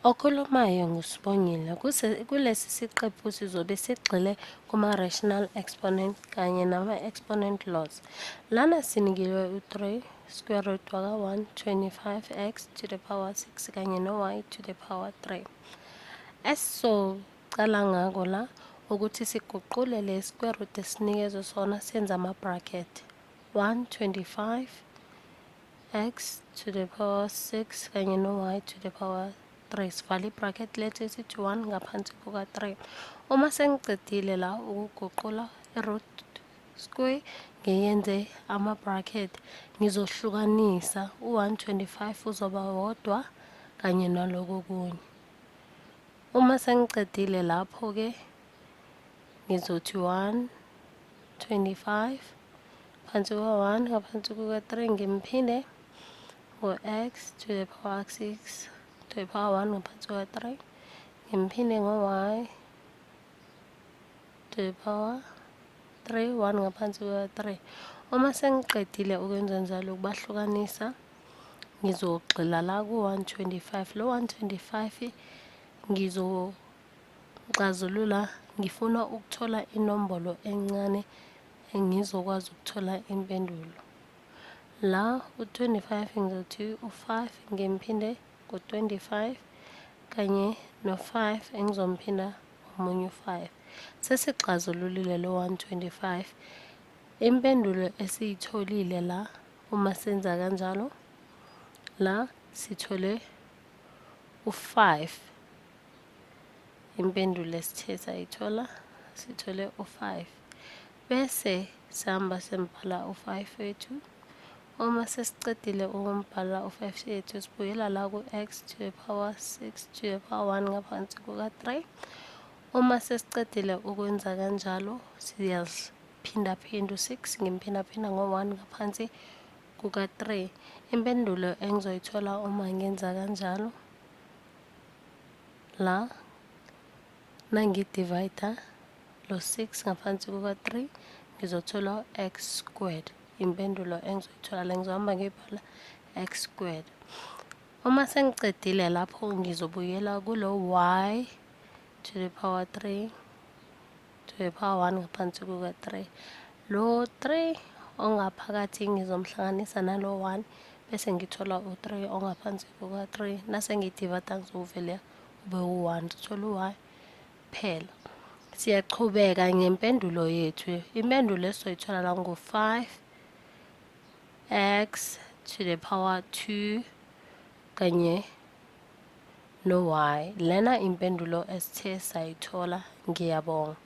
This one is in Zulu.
Okhulumayo nguSibongile. Kulesi siqephu sizobe sigxile kuma-rational exponent kanye nama-exponent laws. Lana sinikiwe u-3 square root waka-1 25x to the power 6 kanye no-y to the power 3. Esizocala ngako la ukuthi siguqule le square root esinikezwe sona, senze ama-bracket 125 x to the power 6 kanye no-y to the power 3. Sivala i-bracket lethu esithi 1 ngaphansi kuka-3. Uma sengicedile la ukuguqula i-root square ngiyenze ama-bracket, ngizohlukanisa u-125 uzoba wodwa kanye naloko kunye. Uma sengicedile lapho-ke, ngizothi 125 phansi kuka-1 ngaphansi kuka-3, ngimphinde ngo-x to the power 6 to the power 1 ngaphansi kuka-3, ngimphinde ngo-y to the power 3 1 ngaphansi kuka-3. Uma sengiqedile ukwenza njalo, ukubahlukanisa, ngizogxila la ku-125. Lo 125 ngizoxazulula, ngifuna ukuthola inombolo encane engizokwazi ukuthola impendulo. La u-25 ngizothi u-5 ngimphinde ngo-25 kanye no-5 engizomphinda ngomunye u-5. Sesixazululile lo 125. Impendulo esiyitholile la uma senza kanjalo, la sithole u-5. Impendulo esithe sayithola, sithole u-5, bese sihamba sembhala u-5 wethu. Uma sesicedile ukumbhala u-5 yethu, sibuyela la ku-x to the power 6 to the power 1 ngaphansi kuka-3. Uma sesicedile ukwenza kanjalo, siyaziphindaphinda u-6, ngimphindaphinda ngo-1 ngaphansi kuka-3. Impendulo engizoyithola uma ngenza kanjalo la, nangidivayida lo 6 ngaphansi kuka-3, ngizothola x squared. Impendulo engizoyithola la, ngizohamba ngiyibhala x squared. Uma sengicedile lapho, ngizobuyela kulo y to the power 3 to the power 1 ngaphansi kuka-3. Lo 3 ongaphakathi ngizomhlanganisa nalo 1, bese ngithola u-3 ongaphansi kuka-3. Nase ngidivada, ngizovele ube u-1, ngizothola u-y phela. Siyachubeka ngempendulo yethu. Impendulo esizoyithola la ngu-5 x to the power 2 kanye no-y. Lena impendulo esithe sayithola. Ngiyabonga.